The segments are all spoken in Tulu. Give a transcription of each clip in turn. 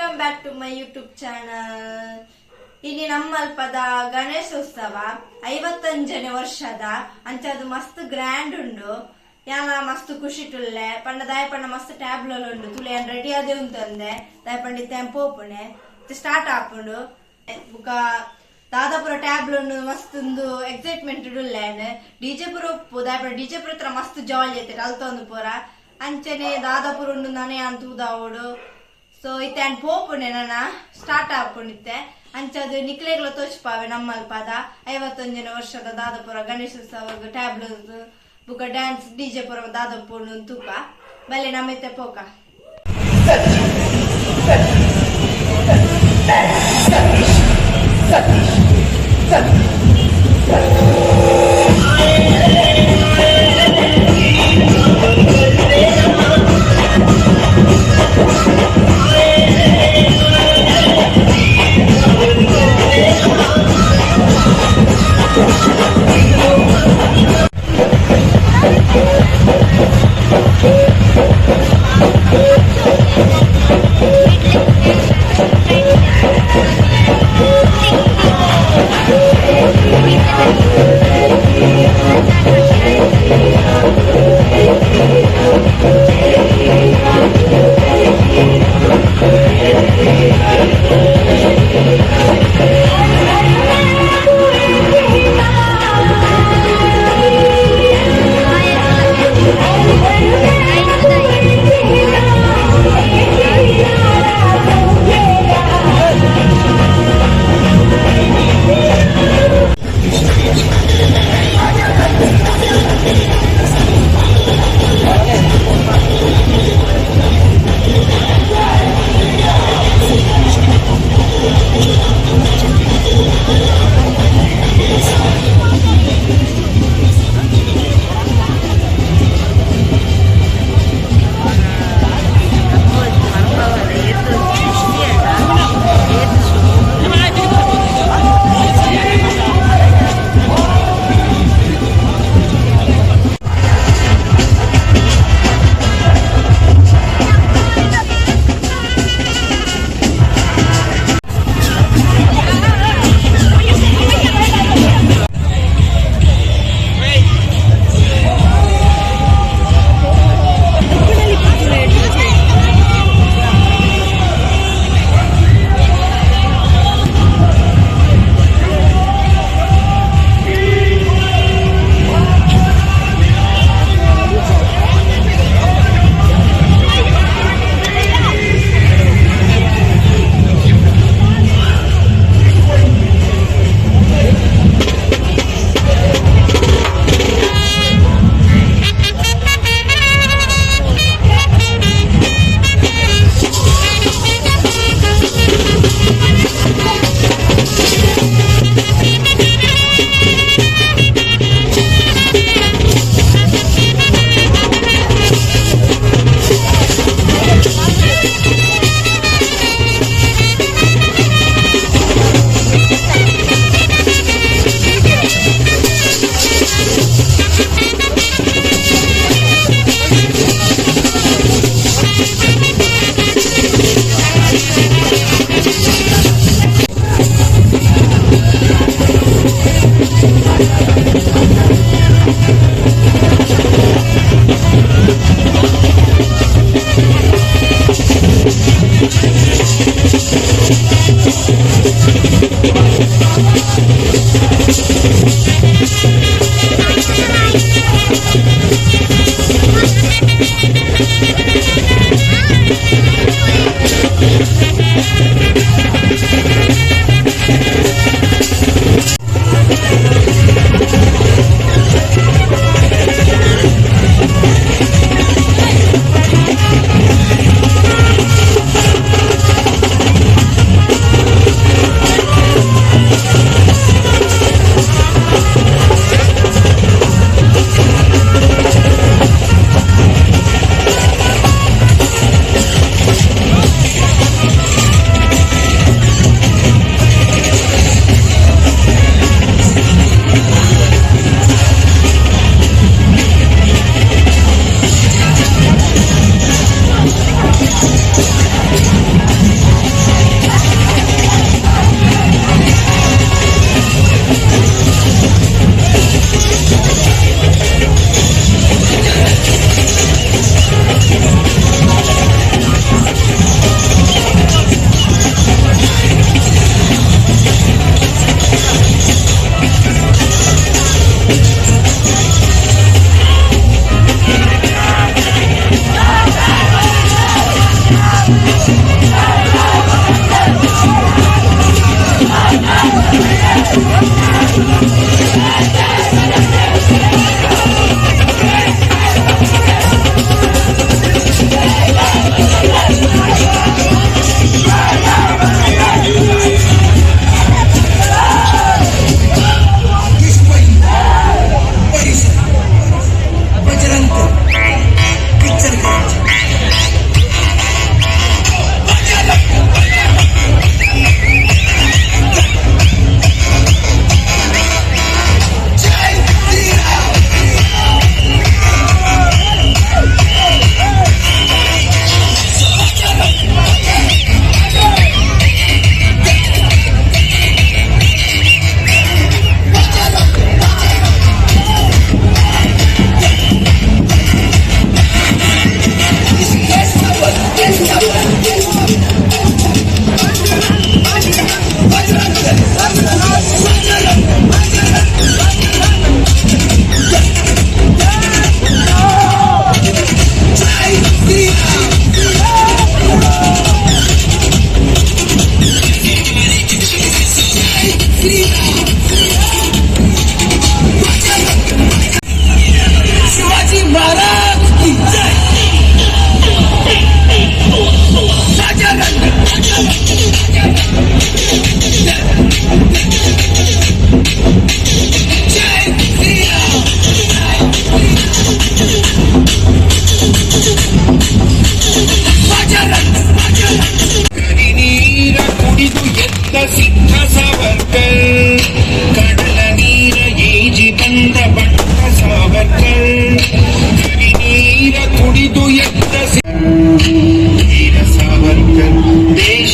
Welcome back to my YouTube channel. ಇನಿ ನಮ್ಮಲ್ಪದ ಗಣೇಶೋತ್ಸವ 55ನೇ ವರ್ಷದ ಅಂಚಾದ್ ಮಸ್ತ್ ಗ್ರ್ಯಾಂಡ್ ಉಂಡು. ಯಾನ ಮಸ್ತ್ ಖುಷಿಟುಲ್ಲೆ ಪಂಡ ದಾಯ ಪಂಡ ಮಸ್ತ್ ಟ್ಯಾಬ್ಲೋ ಉಂಡು. ತುಲೆ ಯಾನ್ ರೆಡಿ ಆದೇ ಉಂತಂದೆ. ದಾಯ ಪಂಡ ಇತ್ತೆ ಪೋಪುಣೆ ಸ್ಟಾರ್ಟ್ ಆಪುಂಡು. ಬುಕ ದಾದಾಪುರ ಟ್ಯಾಬ್ಲೋ ಉಂಡು, ಮಸ್ತ್ ಉಂದು ಎಕ್ಸೈಟ್ಮೆಂಟ್ ಉಲ್ಲೆ. ಡಿಜೆ ಪುರ ಉಪ್ಪು. ದಾಯ ಪಂಡ ಡಿಜೆ ಪುರ ಹತ್ರ ಮಸ್ತ್ ಜಾಲಿ ಐತೆ ಅಲ್ತೊಂದು ಪೂರ. ಅಂಚನೆ ದಾದಾಪುರ ಉಂಡು ನಾನೇ ಯಾನ್ ತೂದಾವೋಡು. ಸೊ ಇತ್ತೆ ಯಾನ್ ಪೋಪುಣೆ, ನನ ಸ್ಟಾರ್ಟ್ ಆಪುಂಡು ಇತ್ತೆ. ಅಂಚಾದ್ ನಿಕ್ಲೆಗ್ಲ ತೋಚ್ಪಾವೆ ನಮ್ಮಲ್ಪದ 51ನೇ ವರ್ಷದ Dadapura Ganeshotsav tableau ಬುಕ dance DJ ಪುರ ದಾದಪುಂಡು ತೂಕ ಬಲ್ಲೆ ನಮ್ಮ ಇತ್ತೆ ಪೋಕ. ಸತೀಶ್, ಸತೀಶ್, ಸತೀಶ್, ಸತೀಶ್.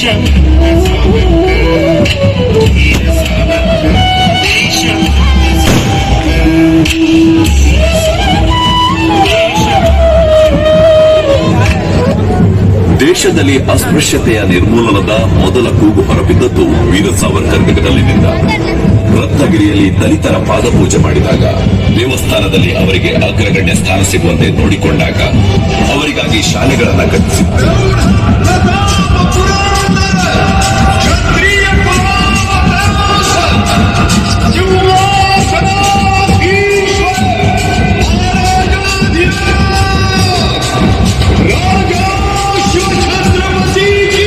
ದೇಶದಲ್ಲಿ ಅಸ್ಪೃಶ್ಯತೆಯ ನಿರ್ಮೂಲನದ ಮೊದಲ ಕೂಗು ಹೊರಬಿದ್ದದ್ದು ವೀರ ಸಾವರ್ಕರ್ ನಗರದಲ್ಲಿನಿಂದ. ರತ್ನಗಿರಿಯಲ್ಲಿ ದಲಿತರ ಪಾದಪೂಜೆ ಮಾಡಿದಾಗ, ದೇವಸ್ಥಾನದಲ್ಲಿ ಅವರಿಗೆ ಅಗ್ರಗಣ್ಯ ಸ್ಥಾನ ಸಿಗುವಂತೆ ನೋಡಿಕೊಂಡಾಗ, ಅವರಿಗಾಗಿ ಶಾಲೆಗಳನ್ನು ಕಟ್ಟಿಸಿತ್ತು. ಕ್ಷತ್ರಿಯ ರಾಜ ಶಿವಛತ್ರಪತಿ ಕೀ.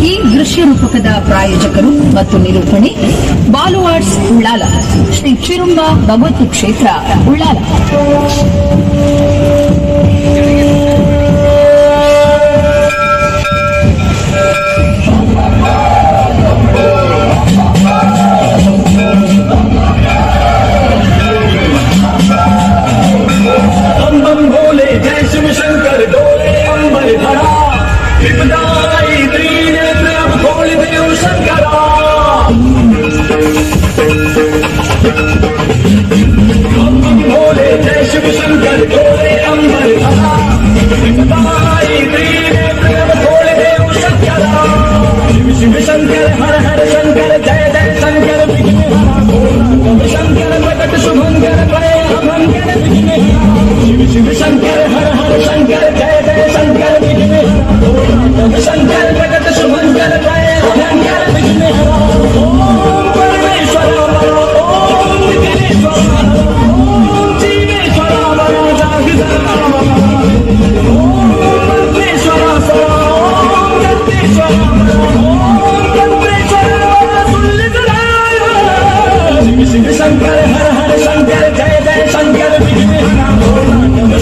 ಈ ದೃಶ್ಯ ರೂಪಕದ ಪ್ರಾಯೋಜಕರು ಮತ್ತು ನಿರೂಪಣೆ ಬಾಲು ಆರ್ಟ್ಸ್ ಉಳ್ಳಾಲ, ಶ್ರೀ ಚಿರುಂಬ ಭಗವತಿ ಕ್ಷೇತ್ರ, ಉಳ್ಳಾಲ. बम बम भोले, जय शिव शंकर, डोले अंबर धरा, विपदाई त्रिनेत्र खोल देव शंकरा. बम बम भोले, जय शिव शंकर, डोले अंबर धरा. Shankar Shiv Shiv Shankar हर हर शंकर जय जय शंकर विघ्न शंकर प्रकट शुभंकर जय शंकर विघ्न ओम परमेश्वर ओम विघ्नेश्वर ओम जीवेश्वर ओम परमेश्वर ओम दत्तेश्वर ओम तंत्रेश्वर शिव शिव शंकर हर हर शंकर जय जय शंकर विघ्न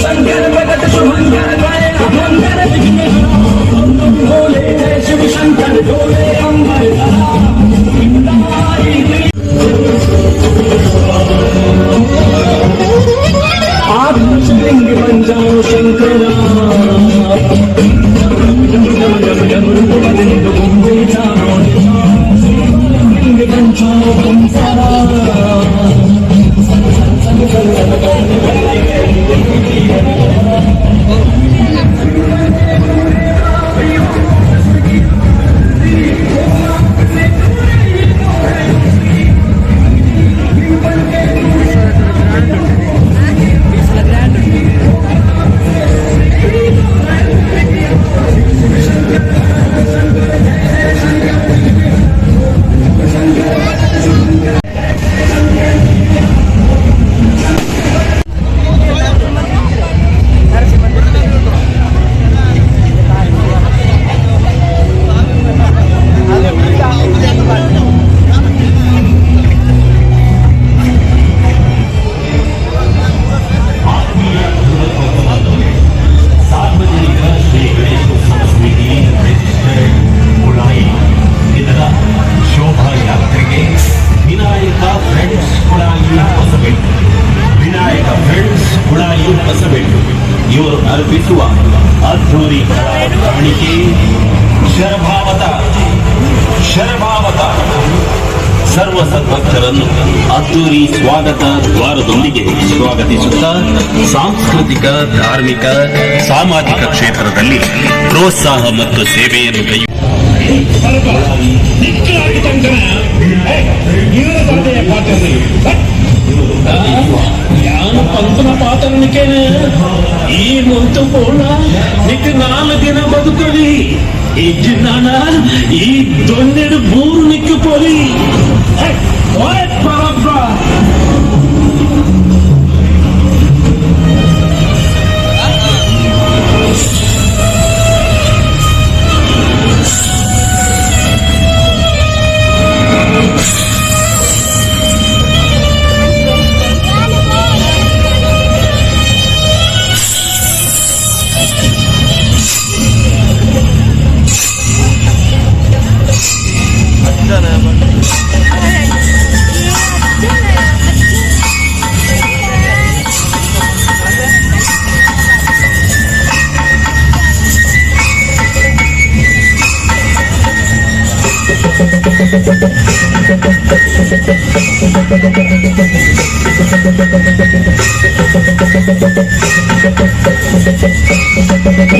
शंकर प्रकट शुभंकर जय अभंकर विघ्न भोले जय शिव शंकर भोले अंबर आत्मलिंग बन जाओ शंकर बन जाओ तुम सारा। ಸಾರ್ವಜನಿಕ ಶ್ರೀ ಗಣೇಶೋತ್ಸವ ಸಮಿತಿ ರಿಜಿಸ್ಟರ್ಡ್ ಕುಳಾಯಿ ಇದರ ಶೋಭಾಯಾತ್ರೆಗೆ ವಿನಾಯಕ ಫ್ರೆಂಡ್ಸ್ ಕುಳಾಯಿ ಹೊಸಬೆಟ್ಟು, ವಿನಾಯಕ ಫ್ರೆಂಡ್ಸ್ ಕುಳಾಯಿ ಹೊಸಬೆಟ್ಟು ಇವರು ಅರ್ಪಿಸುವ ಅದ್ಧೂರಿ ಕಲಾ ಕಾಣಿಕೆ ಶರಭಾವತ ಶರಭಾವತ. ಸರ್ವ ಸದ್ಭಕ್ತರನ್ನು ಅದ್ದೂರಿ ಸ್ವಾಗತ ದ್ವಾರದೊಂದಿಗೆ ಸ್ವಾಗತಿಸುತ್ತಾ ಸಾಂಸ್ಕೃತಿಕ, ಧಾರ್ಮಿಕ, ಸಾಮಾಜಿಕ ಕ್ಷೇತ್ರದಲ್ಲಿ ಪ್ರೋತ್ಸಾಹ ಮತ್ತು ಸೇವೆಯನ್ನು ಕೈ ಯಾನು ಪಂಪನ ಪಾತ್ರನಿಕೇನೆ ಈ ಮುಂತು ಪೋಣ ನಿಕ್ 4 ದಿನ ಬದುಕಲಿ ಇಜ್ಜಿನಾನ ಈ ದೊಣ್ಣೆಡು ಬೂರು ನಿಕ್ಕು ಪೊಲಿ ಓಯ್ ಪರಬ್ಬ.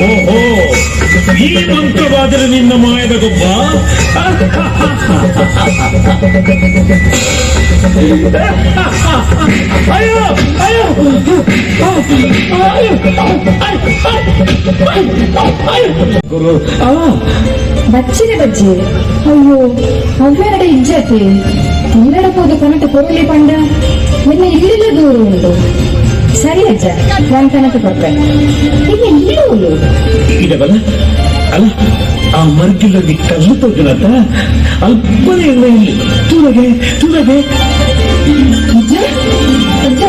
ಓಹೋ, ಈ ಮಂತ್ರವಾದರೆ ನಿನ್ನ ಮಾಯದ ಗೊಬ್ಬ. ಅಯ್ಯೋ ಅಯ್ಯೋ ಅಯ್ಯೋ ಗುರು ಆ. ಬಚ್ಚಿರೆ ಬಜ್ಜಿ, ಅಯ್ಯೋ, ಅವ್ವೆರಡ ಇಜ್ಜತೆ ನೀರಡ ಪೋದು ಕನಟ ಕೊರಲಿ ಪಂಡ ನಿನ್ನ ಇಲ್ಲಿಲ್ಲ ದೂರ ಉಂಟು. ಸರಿ ಅಜ್ಜ, ನಾನು ಕನಕ ಕೊಡ್ತೇನೆ. ಇಲ್ಲ ಇಲ್ಲ. ಇದವಲ್ಲ ಅಲ್ಲ, ಆ ಮರ್ಗಿಲ್ಲದಿ ಕಲ್ಲು ತೋಜನತ್ತ ಅಲ್ಪನೇ ಇಲ್ಲ ಇಲ್ಲಿ. ತೂರಗೆ ತೂರಗೆ. ಅಜ್ಜ, ಅಜ್ಜ.